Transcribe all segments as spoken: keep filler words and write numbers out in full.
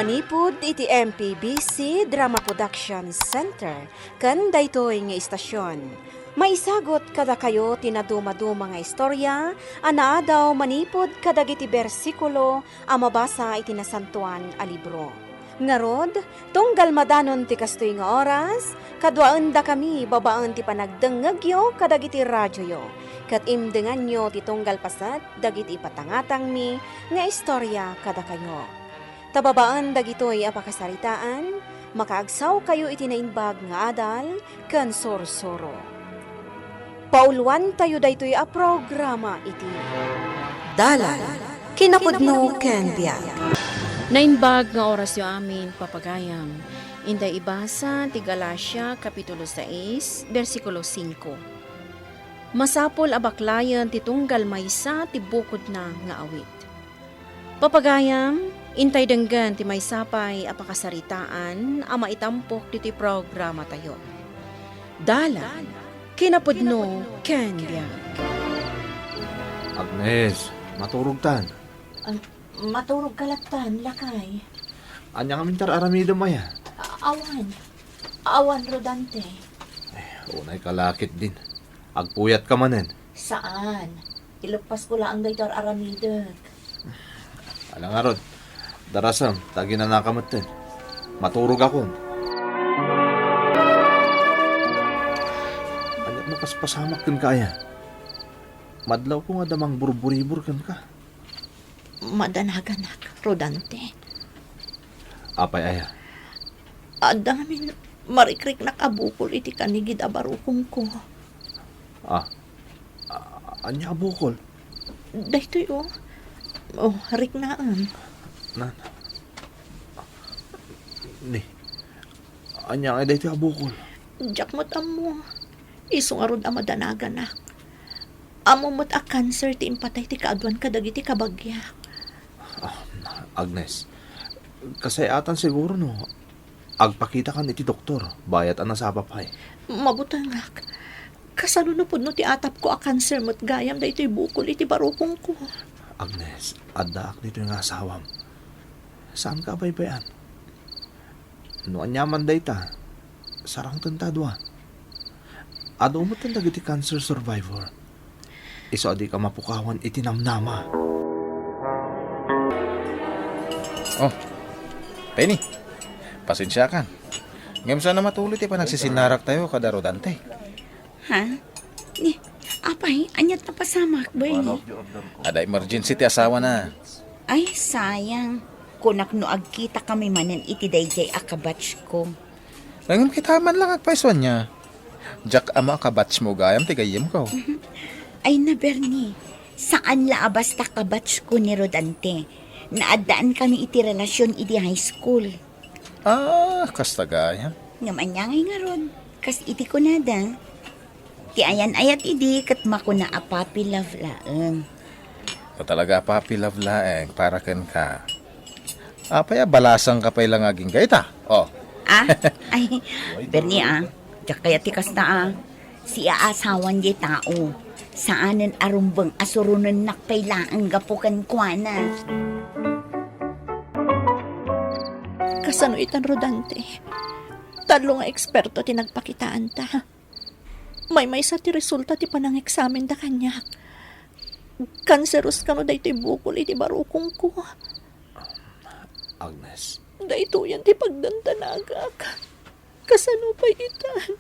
Manipud iti M P B C Drama Production Center ken daytoy nga istasyon, maisagut kadakayo ti nadumaduma nga istorya a naadaw manipud kadagiti bersikulo a mabasa iti Nasantoan a Libro. Ngarud, tunggal madanon ti kastoy nga oras, kaduaendakami babaen ti panagdengngegyo kadagiti radioyo, ket imdenganyo ti tunggal paset dagiti ipatangatangmi nga istorya kadakayo. Ta babaen dagitoy a pakasaritaan, makaagsawkayo iti naimbag nga adal ken sursuro. Pauluantayo daytoy a programa iti Dalan, kinapudno ken biag. Naimbag nga orasyo amin, papagayam. Intay ibasa ti Galacia, Kapitulo sais, bersikulo singko. Masapul a baklayen ti tunggal maysa ti bukodna nga awit. Papagayam, intay denggen ti maysa pay a pakasaritaan a maitampok ditoy programatayo. Dalan, kinapudno, ken biag. Agnes, maturogtan. Ah, maturogka lattan, lakay. Ania ngamin ti ar-aramidem aya? A-, awan. Awan, Rodante. Eh, unay ka la ketdin. Agpuyatka manen. Saan. Ileppasko laeng daytoy ar-aramidek. Ala ngarud, darasem, ta aginanaka metten. Maturogakon. Ania ti napaspasamak kenka aya? Madlawko nga adda mangburburibor kenka. Madanaganak, Rodante. Apay aya? Adda ngamin marikriknak a bukol iti kanigid a barukongko. Ah, a-, ania a bukol? Daytoy, o. O, riknaem. Nan. Ni, ania ngay daytoy a bukol? Diak met ammo. Isu ngarud a madanaganak. Ammom met a cancer ti impatay ti kaaduan kadagiti kabagiak. Ah, Agnes, kasay-atan siguro no agpakitakan iti doktor, bayat a nasapa pay. Mabutengak. Kasano no pudno ti atapko a kanser met gayam daytoy bukol iti barukongko? Agnes, addaak ditoy nga asawam. Saanka a baybay-an. No aniaman dayta, sarangtenta a dua. Adu metten dagiti cancer survivor. Isu a dika mapukawan iti namnama. Oh, Penny, pasensiakan. Ngem saan a matuloy ti panagsisinaraktayo kada Rodante. Ha? Ni, apay, ania't napasamak, Bernie? Adda emergency ti asawana. Ay, sayang. Kunak no agkitakami manen iti daydiay a kabatchko. Ngem kitaem man la nga agpayso ania. Diak ammo a kabatchmo gayam ti gayyemko. Ay na, Bernie, saan la a basta kabatchko ni Rodante. Naaddankami iti relasion idi high school. Ah, kasta gayam. Ngem ania ngay ngarud, kas iti kunada, ti ayan-ayat idi ket makuna a puppy love laeng. No talaga a puppy love laeng para kenka, apay a balasangka pay la nga agingga ita? Oh. Ah, ay, Bernie, ah, diak kayat ti kasta, ah. Siaasawan diay tao. Saanen a rumbeng a suronennak pay laeng gapu kenkuana. Kasano itan, Rodante? Tallo nga eksperto ti nagpakitaanta. Maymaysa ti resulta ti panangeksamenda kaniak. Kanseros kano daytoy bukol iti barukongko. Agnes. Daytoyen ti pagdandanagak. Kasano pay itan?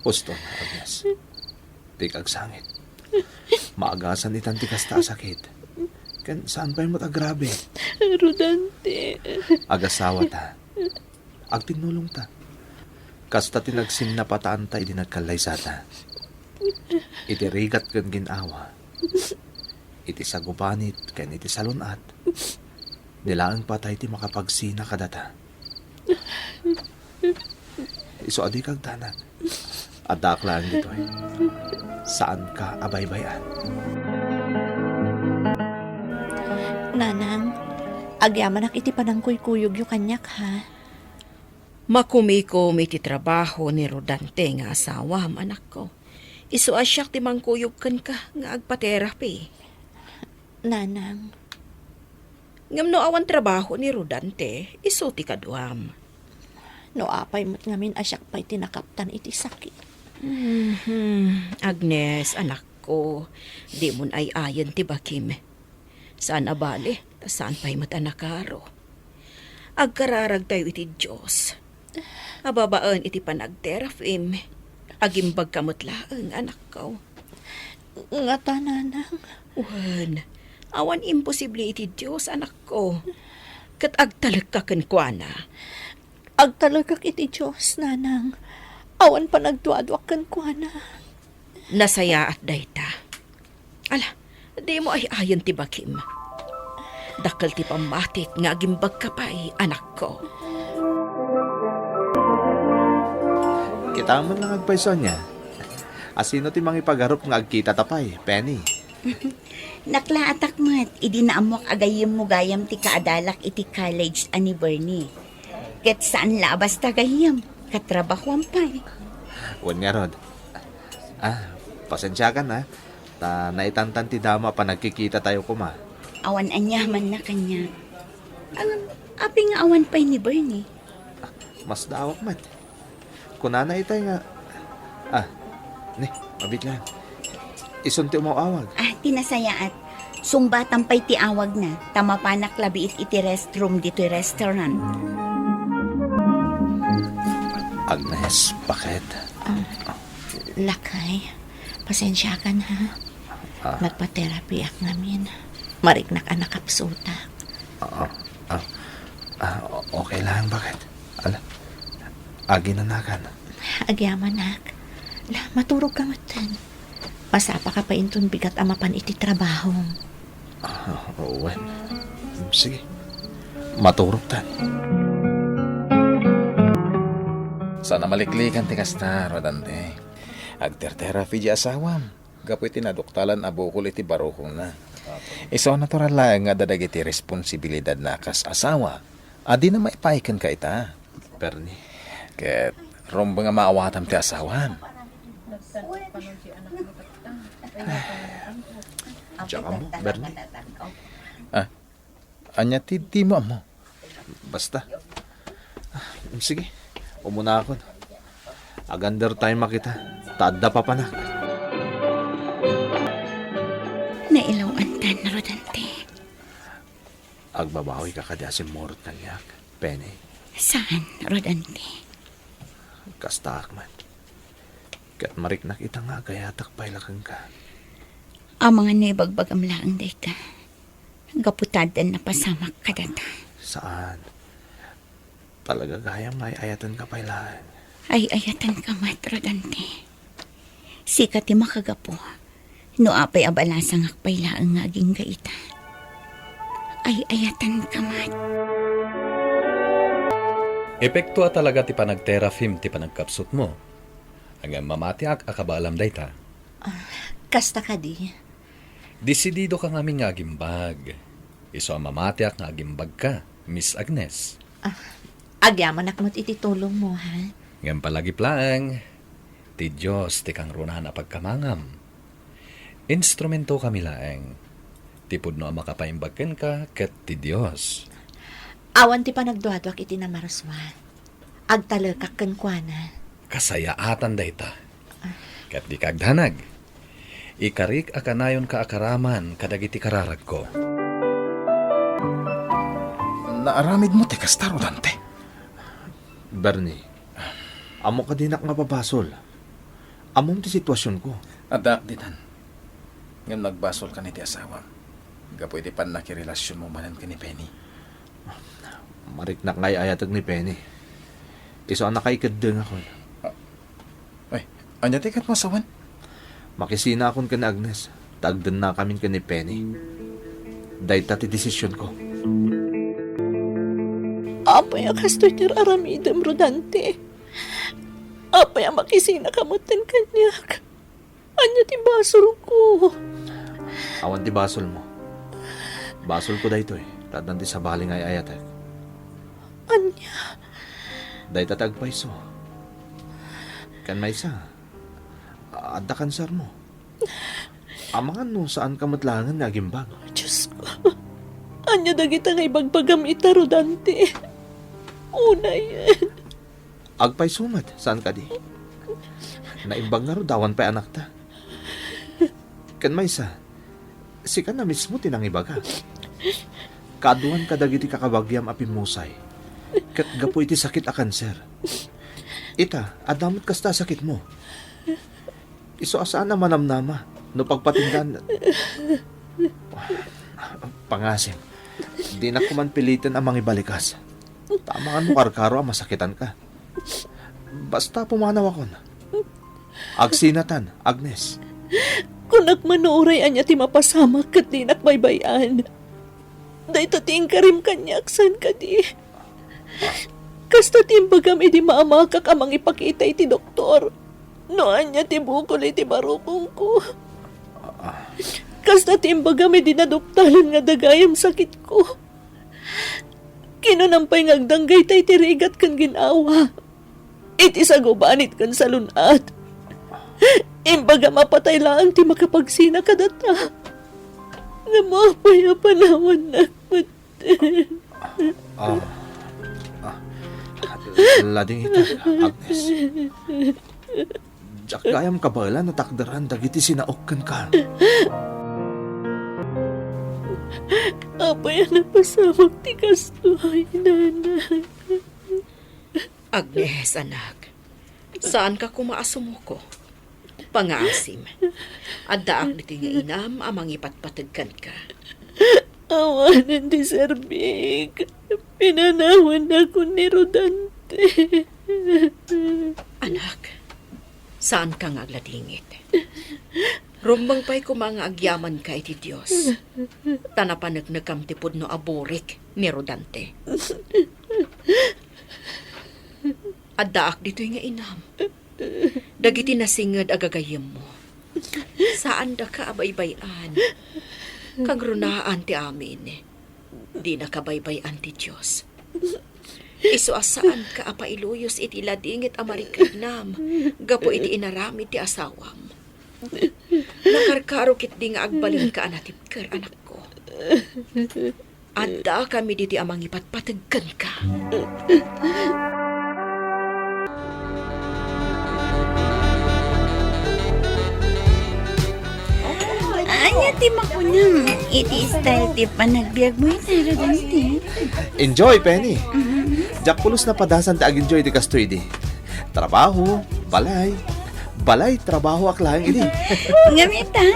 Uston, Agnes. Dika agsangit. Maagasan itan ti kasta a sakit. Ken saan pay met a grabe. Rodante. Agasawata. Agtinnulongta. Kasta ti nagsinnapataanta idi nagkallaysata. Iti rigat ken gin-awa, iti sagubanit ken iti salun-at, di laeng patay ti makapagsina kadata. Isu a dika agdanag. Addaak laeng ditoy. Saanka a baybay-an. Nanang, agyamanak iti panangkuykuyogyo kaniak, ha? Makumikom iti trabaho ni Rodante nga asawam, anakko. Isu a siak ti mangkuyog kenka nga agpa-therapy. Nanang, Ngem no awan trabaho ni Rodante, isu ti kaduam. No apay met ngamin a siak pay ti nakaptan iti sakit. Mhm. Agnes, anakko, dimon ay-ayen ti bakim. Saan a bale, ta saan pay met a nakaro. Agkararagtayo iti Dios. A babaen iti panagterapim, agimbagka met laeng, anakko. Ngata, nanang? Wen, awan imposible iti Dios, anakko. Ket agtalekka kenkuana. Agtalekak iti Dios, nanang. Awan panagduaduak kenkuana. Nasayaat dayta. Ala, dimo ay-ayen ti bakim. Dakkel ti pammatik nga agimbagka pay, anakko. Kita met nga agpayso ania. Asino ti mangipagarup nga agkitata pay, Penny? Naklaatak met, idi naammoak a gayyemmo gayam ti kaadalak iti college a ni Bernie. Ket saan la a basta gayyem, katrabahuam pay. Wen ngarud. Ah, pasensiakan, ah. Ta naitantan ti damo a panagkikitatayo koma. Awan aniamanna kaniak. Ngem, apay nga awan pay ni Bernie? Masdaawak met. Kunana itay nga, ah, ni, mabiit laeng. Isun ti umaw-awag. Ah, ti nasayaat. Sungbatam pay ti awagna, ta mapanak labiit iti restroom ditoy restaurant. Agnes, bakit? Ah, lakay, pasensiakan, ha? Ah. Nagpa-therapy ak ngamin. Mariknak a nakapsutak. Ah, ah, ah, okay lang, bakit? Ala, aginanakan. Agyamanak. La, maturog ka metten. Masapaka pay inton bigat a mapan iti trabaho. Ah, wen. Sige. Maturogtan. Saan a maliklikan ti kasta, Rodante. Agterterapi di asawam. Gapu iti naduktalan a bukol iti barukongna. Isu a natural laeng nga adda dagiti responsibilidadna a kas asawa a dina maipaay kenka ita. Bernie. Ket rumbeng a maawatam ti asawam. Diak ammo, Bernie. Ah, ania ti dimo ammo? Basta. Ah, sige, umunakon. Ag-undertime a kita, ta adda papanak. Nailaw-antan, Rodante. Agbabawika kadi a simmurot kaniak, Penny? Saan, Rodante? Kastaak met. Ket mariknak ita nga agayatak pay la kenka. Amangan no ibagbagam laeng dayta. Gapu ta addan napasamak kadata. Saan? Talaga gayam nga ay-ayatenka pay laeng. Ay-ayatenka met, Rodante. Sika ti makagapu no apay a balasangak pay laeng nga agingga ita. Ay-ayatenka met. Epekto a talaga ti panagterapim ti panagkapsutmo. Ngem mamatiak a kabaalam dayta. Ah, kasta kadi? Desididoka ngamin nga agimbag. Isu a mamatiak nga agimbagka, Miss Agnes. Ah, agyamanak met iti tulongmo, ha? Ngem palagip laeng, ti Dios ti kangrunaan a pagkamangam. Instrumentokami laeng. Ti pudno a makapaimbag kenka ket ti Dios. Awan ti panagduaduak iti namarusua. Agtalekak kenkuana. Kasayaatan dayta. Ket dika agdanag. Ikarik a kanayonka a karaman kadagiti kararagko. Naaramidmo ti kasta, Rodante? Bernie, ammok a dinak mapabasol. Ammom ti situasionko. Addaak ditan. Ngem nagbasolkan iti asawam gapu iti pannakirelasionmo manen ken ni Penny. Mariknak nga ay-ayatek ni Penny. Isu a nakaikeddengakon. Ah, ay, ania ti kayatmo a sawen? Makisinakon ken ni Agnes, ta agdennakamin ken ni Penny. Dayta ti desisionko. Apay a kastoy ti aramidem, Rodante? Apay a makisinaka metten kaniak? Ania ti basolko? Awan ti basolmo. Basolko daytoy, ta addan ti sabali nga ay-ayatek. Ania? Dayta ti agpayso. Ken maysa, adda kansermo. Amangan no saanka met laengen nga agimbag. Diosko. Ania dagita nga ibagbagam ita, Rodante? Unayen. Agpayso met, saan kadi? Naimbag ngarud awan pay anakta. Ken maysa, sika na mismo ti nangibaga. Kaaduan kadagiti kakabagiam a pimmusay, ket gapu iti sakit a kanser. Ita, adda met kasta a sakitmo. Isu a saan a manamnama no pagpatinggaan. Pangasim, dinak koman piliten a mangibalikas. Ta amangan mo karkaro a masakitanka. Basta pumanawakon. Agsinatan, Agnes. Kunak man no uray ania ti mapasamak ket dinak baybay-an. Dayta ti inkarim kaniak, saan kadi? Kasta ti imbagam idi maamakak a mangipakita iti doktor no ania ti bukol iti barukongko. Kasta ti imbagam idi naduptalan nga adda gayam sakitko. Kinunam pay nga agdanggayta iti rigat ken gin-awa. Iti sagubanit ken salun-at, imbagam a patay laeng ti makapagsina kadata. Ngem apay a panawannak met? Ah, ah, ladingita, Agnes. Diak gayam kabaelan a takderan dagiti sinaok kenka. Apay a napasamak ti kastoy, Nana? Agnes, anak, saanka koma a sumuko. Pangaasim, addaak ditoy nga inam a mangipatpateg kenka. Awanen ti serbik. Pinanawannakon ni Rodante. Anak, saanka nga agladingit. Rumbeng pay koma nga agyamanka iti Dios, ta napaneknekam ti pudno a burik ni Rodante. Addaak ditoy nga inam. Dagiti nasinged a gagayyemmo, saandaka a baybay-an. Kangrunaan ti amin. Dinaka baybay-an ti Dios. Isu a saanka a pailuyos iti ladingit a mariknam gapu iti inaramid ti asawam. Nakarkaro ketdi nga agbalinka a natibker, anakko. Addakami ditoy a mangipatpateg kenka. Ania ti makunam iti style ti panagbiagmo ita, Rodante? Enjoy, Penny. Mhm. Diak pulos napadasan ti ag-enjoy iti kastoy idi. Trabaho, balay, balay, trabahoak laeng idi. Ngem ita,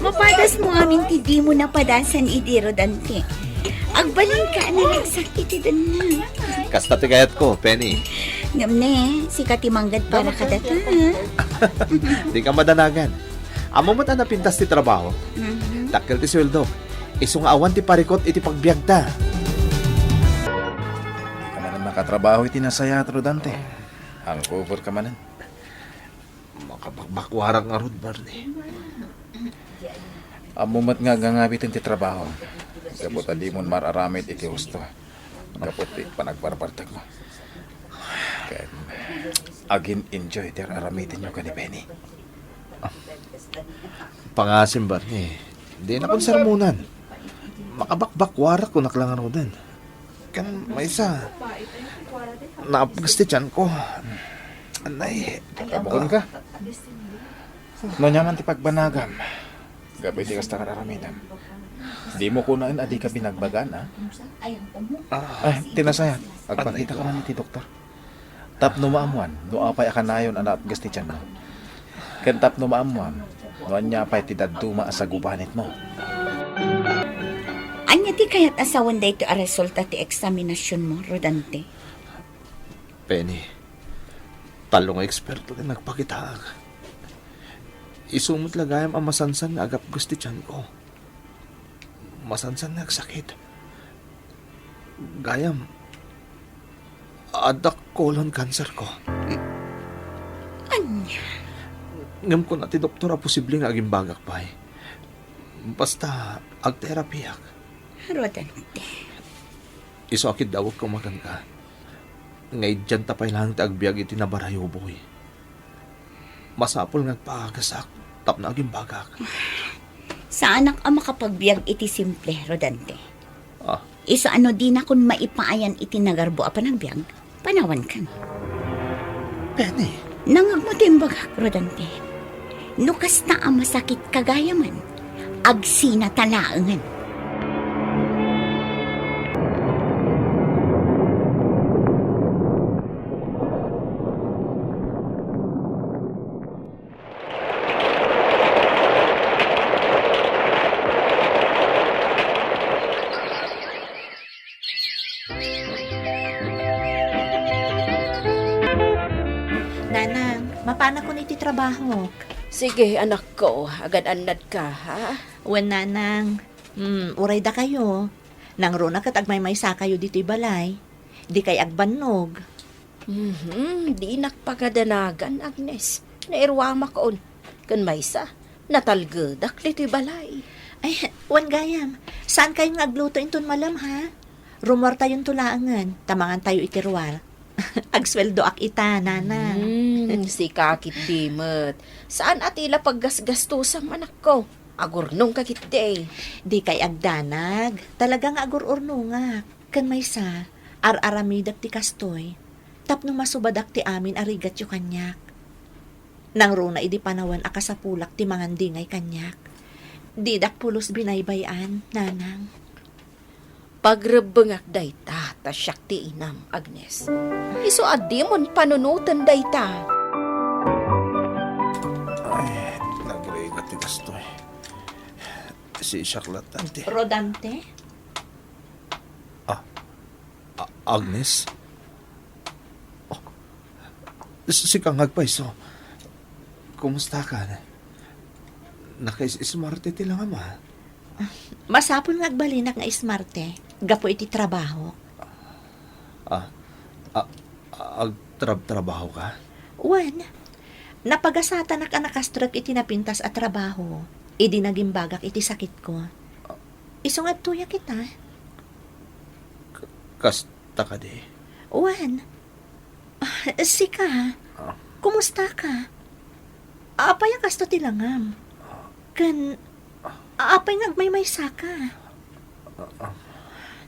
mapadasmo amin ti dimo napadasan idi, Rodante. Agbalinka a naragsak iti danna. Kasta ti kayatko, Penny. Ngem ne, sika ti manggad para kadata, ha? Dika madanagan. Ammom met a napintas ti trabaho. Mhm. Dakkel ti sueldo. Isu nga awan ti parikut iti pagbiagta. Dika manen makatrabaho iti nasayaat, Rodante. Hangover ka manen. Makabakbakwarak ngarud, Barney. Ammom met nga agngangabiten ti trabaho. Gapu ta dimon mar-aramid iti husto. Gapu ti panagbarbartekmo. Ken agin-enjoy ti ar-aramidenyo ken ni Penny. Pangaasim, Barney. Dinakon sermonan. Makabakbakwarak, kunak la ngaruden. Ken maysa, naapges ti tianko. Anay. Kabukonka. No ania man ti pagbanagam gapu iti kasta nga ar-aramidem, dimo kunaen a dika binagbagan, a? Ah. Ay, ti nasayaat, agpakitaka man iti doktor. Tapno maammuan no apay a kanayon a naapges ti tianmo. Ken tapno maammuan no ania pay ti dadduma a sagubanitmo. Ania ti kayat a sawen daytoy a resulta ti eksaminasionmo, Rodante? Penny, tallo nga eksperto ti nagpakitaak. Isu met la gayam a masansan nga agapges ti tianko. Masansan nga agsakit. Gayam, adda colon cancer ko. Ania? Ngem kuna ti doktor a posible nga agimbagak pay. Basta agterapiak. Rodante. Isu a kiddawek koma kenka. Nga idianta pay laeng ti agbiag iti nabarayuboy. Masapul nga agpaagasak tapno agimbagak. Saanak a makapagbiag iti simple, Rodante. Ah, Isu a no dinakon maipaayan iti nagarbo a panagbiag, panawankan. Penny. Nangngegmo ti imbagak, Rodante. No kasta a masakitka gayamen, agsinata laengen. Nanang, mapanakon iti trabahok. Sige, anakko, agan-annadka, ha? Wen, Nanang. Hmm, uray dakayo. Nangruna ket agmaymaysakayo ditoy balay. Dikay agbannog. Mhm, dinak pagadanagan, Agnes. Nairuamakon. Ken maysa, natalgedak ditoy balay. Ay, wen gayam. Saankayon nga agluto inton malem, ha? Rumuartayonto laengen, ta mangantayo iti ruar. Agsueldoak ita, Nanang. Hmm, sika ketdi met. Saan a ti la paggasgastusam, anakko. Agurnongka ketdi. Dikay agdanag. Talaga nga agur-urnongak. Ken maysa, ar-aramidek ti kastoy tapno masubadak ti amin a rigatyo kaniak. Nangruna idi panawen a kasapulak ti mangandingay kaniak. Didak pulos binaybay-an, Nanang. Pagrebbengak dayta ta siak ti inam, Agnes. Isu a dimon panunoten dayta. Ay, nagrigat ti kastoy. Sisiak latta ti. Rodante? Ah, A-, Agnes? Oh, s-, sika nga agpayso. Kumusta ka? Nakais-ismarte ti langam, a? Masapul nga agbalinak nga ismarte gapu iti trabaho. Ah, a-, agtrab-trabaho ka? Wen, napagasatanak a nakastrek iti napintas a trabaho idi nagimbagak iti sakitko. Isu nga adtoyak ita. K-, kasta kadi? Wen. Ah, sika? Ah. Kumusta ka? Apay a kasta ti langam? Ken, apay nga agmaymaysa ka? Ah, ah.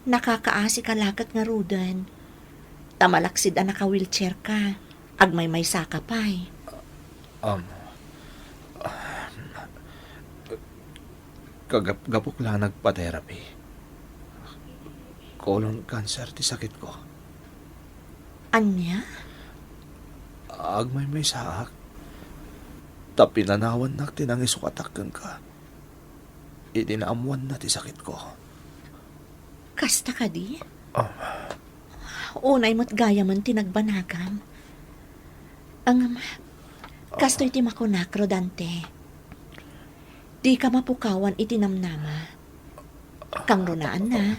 Nakakaasi ka laket ngaruden. Ta malaksid a naka-wheelchair ka. Agmaymaysa ka pay. Um, kagap-, gapuk la nagpa-therapy. Colon cancer ti sakitko. Ania? Agmaymaysaak. Ta pinanawannak ti nangisukatak kenka. Idi naammoanna ti sakitko. Kasta kadi? Ah. Unay met gayamen ti nagbanagam. Ngem, kastoy ti makunak, Rodante. Dika mapukawan iti namnama. Kangrunaanna,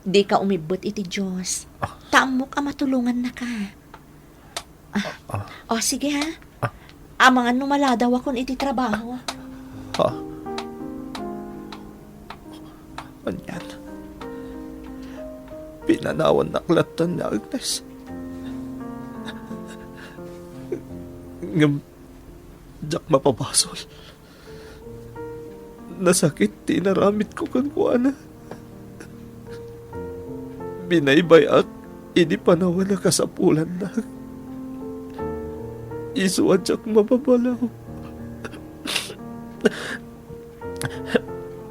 dika umibbet iti Dios. Ta ammok a matulongannaka. Ah, o, sige, ha? Ah. Amangan no maladawakon iti trabaho. Ha? Anian? Pinanawannak lattan ni Agnes. Ngem diak mapabasol. Nasakit ti inaramidko kenkuana. Binaybay-ak idi panawen a kasapulanna. Isu a diak mababalaw.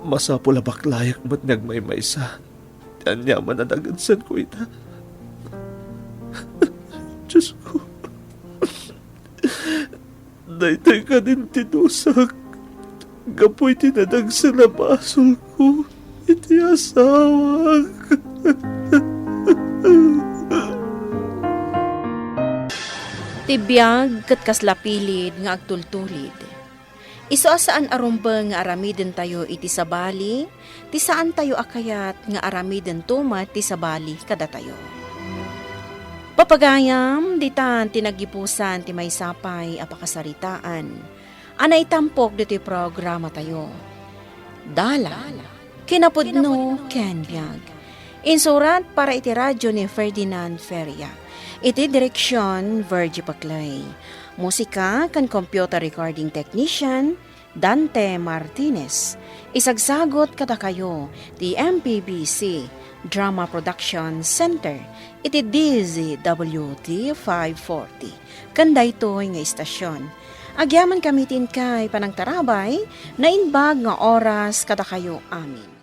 Masapul a baklayak met nga agmaymaysa. Ti aniaman a nagansanko ita. Diosko, daytoy kadin ti dusak gapu iti nadagsen a basolko iti asawak. Ti biag ket kasla pilid nga agtultulid. Isu a saan a rumbeng nga aramidentayo iti sabali, ti saantayo a kayat nga aramidento met ti sabali kadatayo. Papagayam, ditan ti naggipusan ti maysa pay a pakasaritaan a naitampok ditoy programatayo. Dalan, kinapudno ken biag. Insurat para iti radyo ni Ferdinand Feria. Iti direksion, Virgie Paclay. Musika ken computer recording technician, Dante Martinez. Isagsagut kadakayo ti M P B C Drama Production Center iti D Z W T five forty. Ken daytoy nga istasyon, agyamankami ti inkay panangtarabay, naimbag nga oras kadakayo amin.